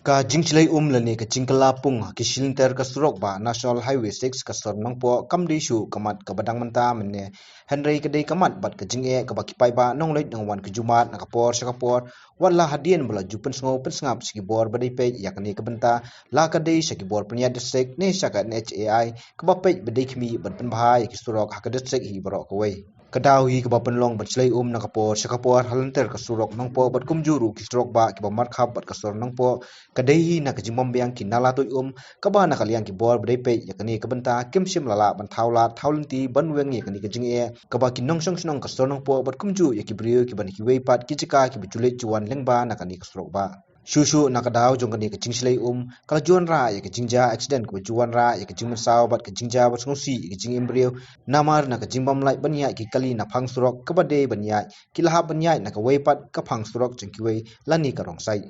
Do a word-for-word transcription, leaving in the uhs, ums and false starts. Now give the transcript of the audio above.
Ka jingshlei um lane ka jingkylla pung ha ki shilynter ka surok bah National Highway six ka sor Nongpoh kam dei shuh ka mat kaba dang mynta mynne, hynrei ka dei ka mat bad ka jingeh kaba ki paidbah nongleit nongwan ki ju mad na ka por sha ka por, wat la hadien ba la ju pynsngew pynsngap sha ki bor ba dei peit ïa kane ka bynta, la ka dei sha ki bor pynïaid district ne sha ka N H A I kaba peit ba dei khmih ban pynbha ïa ki surok ha ka district hi baroh kawei. Ka daw hi kaba pynlong ban shlei um na ka por sha ka por ha lynter ka surok Nongpoh bad kumjuh ruh ki surok bah kiba markhap bad ka sor Nongpoh. Ka dei hi na ka jingbym biang ki nala tuid um kaba na ka liang ki bor ba dei peit ïa kane ka bynta kim shym la lah ban thaw lad thaw lynti ban weng ïa kane ka jingeh kaba ki nongshong shnong ka sor Nongpoh bad kumjuh ïa ki briew kiba na kiwei pat ki jaka kiba ju leit ju wan lyngba na kane ka surok bah. Shuh shuh na ka daw jong kane ka jingshlei um ka la ju wanrah ïa ka jingjia accident kaba ju wanrah ïa ka jingmynsaw bad ka jingjia bad sngewsih ïa ka jingim briew, namar na ka jingbym lait ban ïaid ki kali na phang surok kaba dei ban ïaid, ki la hap ban ïaid na kawei pat ka phang surok jong kiwei lane ka wrong side.